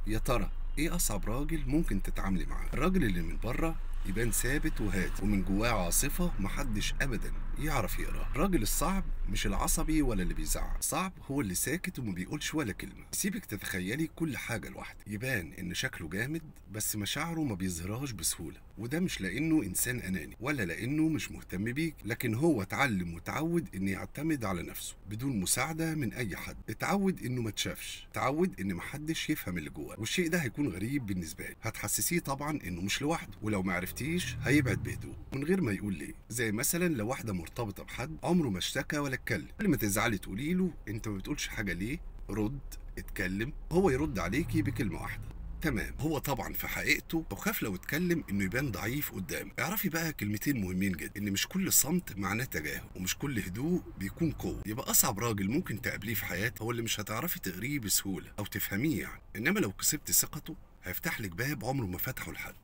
يا ترى ايه اصعب راجل ممكن تتعاملي معاه؟ الراجل اللي من بره يبان ثابت وهادي ومن جواه عاصفة محدش ابدا يعرف يقراها. الراجل الصعب مش العصبي ولا اللي بيزعق، الصعب هو اللي ساكت وما بيقولش ولا كلمة، يسيبك تتخيلي كل حاجة لوحدك، يبان ان شكله جامد بس مشاعره ما بيظهرهاش بسهولة، وده مش لانه انسان اناني ولا لانه مش مهتم بيك، لكن هو اتعلم وتعود ان يعتمد على نفسه بدون مساعدة من اي حد، اتعود انه ما اتشافش، اتعود ان محدش يفهم اللي جواه، والشيء ده هيكون غريب بالنسبة له، هتحسسيه طبعا انه مش لوحده، ولو ما عرفتيش هيبعد بهدوء من غير ما يقول ليه. زي مثلا لو واحدة مرتبطة بحد عمره ما اشتكى ولا اتكلم، كل ما تزعلي تقولي له انت ما بتقولش حاجة ليه، رد اتكلم، هو يرد عليكي بكلمه واحدة تمام. هو طبعا في حقيقته وخاف لو اتكلم انه يبان ضعيف قدامه. اعرفي بقى كلمتين مهمين جدا، ان مش كل صمت معناه تجاهل، ومش كل هدوء بيكون قوة. يبقى اصعب راجل ممكن تقابليه في حياتك هو اللي مش هتعرفي تقريه بسهولة او تفهميه يعني، انما لو كسبت ثقته هيفتح لك باب عمره ما فتحه لحد.